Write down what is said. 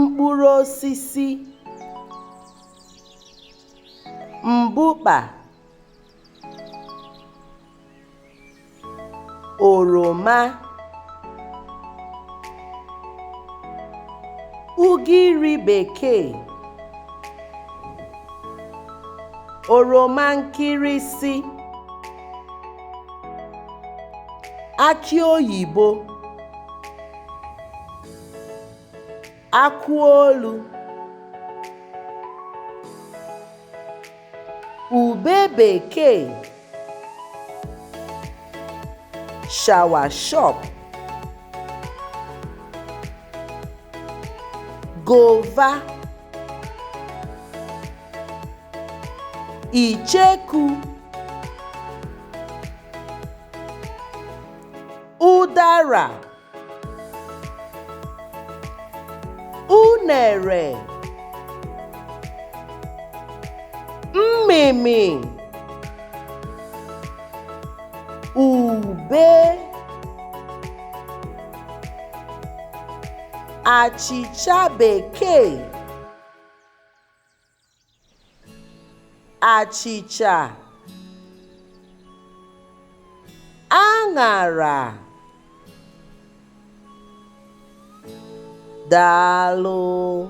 Mkpụrụ osisi. Mbụkpa. Oroma. Ugiri bekee. Oroma nkịrịsị. Akị oyibo. Akụolu. Ube bekee. Shawashọp. Gova. Icheku. Ụdara. Unere. Mmịmị. Ube. Achịcha bekee. Achịcha. Aṅara. Daalụ.